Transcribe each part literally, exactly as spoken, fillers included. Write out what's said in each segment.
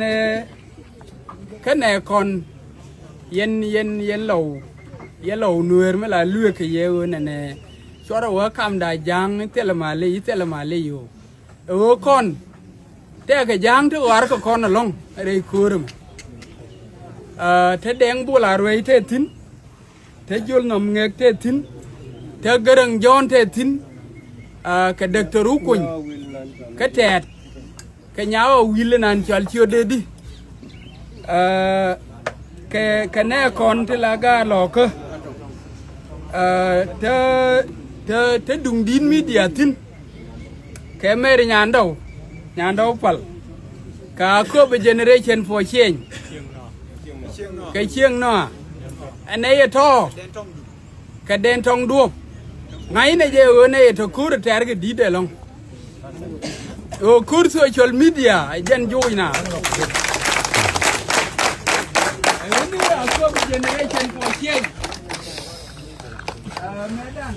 Nɛ kä nɛ kɔn yɛn yɛn yɛn lɔw yɛn lɔw nueer mi la lueek kɛ yɛ ɣöö nɛnɛ cuɔrɛ wä kamda ja̱a̱ŋ thilɛ mali thilɛ mali yo̱o̱. Ɛ ɣöö kɔn tɛɛkɛ ja̱a̱ŋ ti ɣɔaar kɛ kɔn ɛlɔ̱ŋ rɛy köörä mɛ. Aa, te Dɛŋ Bol Aruɛy tɛ thi̱n, te Jol Nhɔm Ŋɛk tɛ thi̱n, te Gɛrɛŋ Jɔ̱ɔ̱n tɛ thi̱n, aa, kɛ Dɔktɔr Ukuny kä Tɛɛt, kɛ Nyawa Wi̱i̱l inan cɔal Ciö Dedi, aa, kɛ kɛ nɛ kɔn ti la Gaa Lɔɔkä, aa, te te te Duŋdi̱i̱t Midia thi̱n, kɛ Mɛri Nyandɔw, Nyandɔw Pal, kɛ Akööbä Generation for Change, kɛ Cieŋ Nɔa, ɛnɛ yɛ tɔ̱ kɛ Dɛn Tɔŋ Duɔ̱ɔ̱p. Ŋa̱cnɛ jɛ ɣöö nɛ yɛ tɔ̱ ko̱r tɛ̈r kɛ di̱t ɛlɔ̱ŋ. Ɣöö ko̱r social media ɛ jɛn joc na. Ɛ ɣöö ni Akööbä Generation for Change. Aa, mɛdan.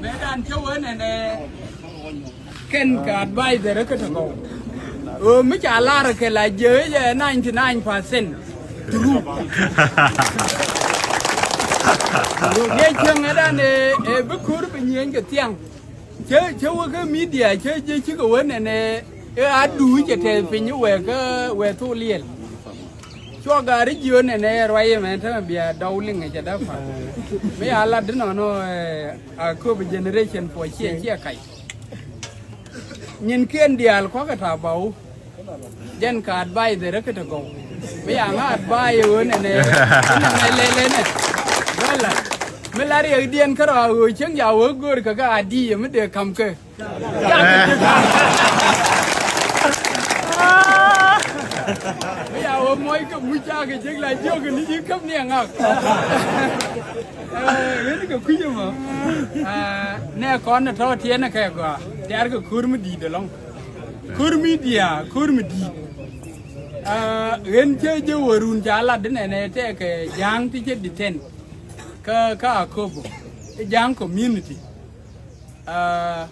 Mɛdan cä wee nɛnɛ kɛn kɛ advisor kä te gɔw. Ɣöö mi ca lar kɛ la jiɛ jɛ ninety nine percent true. Ɣöö jɛ cieŋ ɛ dan ɛ ɛ bi ko̱r bi nyieny kɛ thiaŋ. Cä cä wä kä media cä jɛ cikɛ wä nɛnɛ ɛ a duuc cɛ tɛth piny wɛ kä wɛ thok liɛl. Cuɔ gaari jiö nɛnɛ ruac ɛmɛ tämɛ bia dɔw liŋ cɛ dee pa̱l. Mi a lat di nɔnɔ, ɛ, Akööbä Generation for Change ciɛ kac. Nyin kiɛn diaal kɔkɛ ta̱a̱ bä wä. Jɛn ka advisor kä te gɔw. Mi a ŋa advice wä nɛnɛ nɛnɛ lɛlɛ nɛ. Wala mi la riɛkdiɛn kärɔa ɣöö cieŋ ca wä go̱o̱r kɛ kä adi yɛ mi dee ka̱m kɛ. Mi ya wä muɔc kɛ muc cakɛ jek la jiök ni ji̱ käp ni aŋak. Ɣän kɛ kui̱c ɛmɔ. Nɛ kɔn ɛ tɔ̱ tiɛn ɛ kɛ gɔaa tɛ̈r kɛ ko̱r mi di̱i̱t ɛlɔ̱ŋ. Ko̱r mi diaal ko̱r mi di̱i̱t. Ɣän cä jɛ wä run ca lat di nɛnɛ tɛkɛ ja̱a̱ŋ ti cä detain kä kä Akööbä. Ja̱a̱ŋ community. Aa,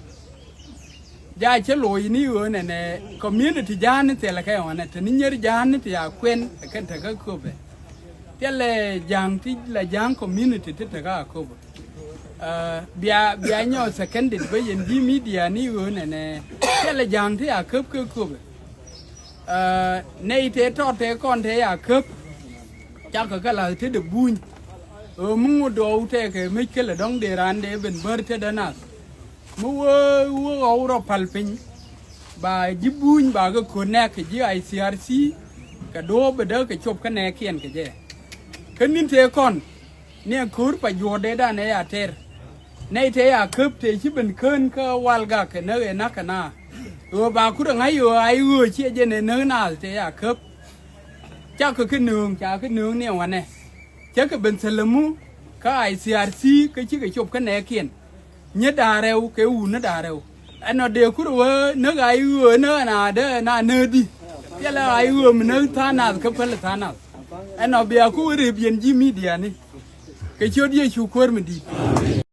ja cä loc ni ɣöö nɛnɛ community ja̱a̱n ni thilɛ kɛ ɣɔnɛ te ni nyier ja̱a̱n ni ti a kuɛn kɛn te kä Akööbä. Thilɛ ja̱a̱ŋ ti la ja̱a̱ŋ community ti te kä Akööbä. Aa, bia bia nyɔ seconded bä yɛn ji̱ media ni ɣöö nɛnɛ thilɛ ja̱a̱ŋ ti a käp kä Akööbä. Aa, nɛy tëë tɔt tëë kɔn tëë ya käp. Cakɛ kɛ la̱th tetdɛ buny. Ɣöö mi ŋut dɔɔw tëëkɛ mec kälɛ dɔ̱ŋ dee raan dee ben bär tetdä nath. Mi wee wee ɣɔw rɔ pal piny. Ba ji̱ buny ba kɛ ko̱n nɛɛk kɛ ji̱ I C R C. Kɛ duɔ̱ɔ̱p bɛ dee kɛ cop kä nɛɛkiɛn kɛ jɛ. Kä ni̱n tëë kɔn. Ni ɛ ko̱r pa juɔ̱ɔ̱r dee dan ɛ ya tɛr. Nɛy tëë ya käp tëë ci ben kään kä wal gak kɛ näk ɛ nak kɛ na. Ɣöö ba kut ɛ ŋa̱c ɣöö a i̱ ɣöö ciɛ jɛn ɛ näk naath tëë ya käp. Cakɛ kä nööŋ ca kä nööŋ ni ɛ wanɛ. Cä kɛ ben thälämu kä I C R C kä cikɛ cop kä nɛɛkiɛn. Nyi da̱ŋ rɛw kɛ wun ni da̱ŋ rɛw. Ɛnɔ dee kur wee näk a i̱ ɣöö näk ɛn a dee ɛn a näk di. Thilɛ a i̱ ɣöö mi näk tha̱a̱ŋ nath kä päl tha̱a̱ŋ nath. Ɛnɔ bia ku wee rep yɛn ji̱ midiani. Kɛ ciöt Yecu kuäär mi di̱i̱t.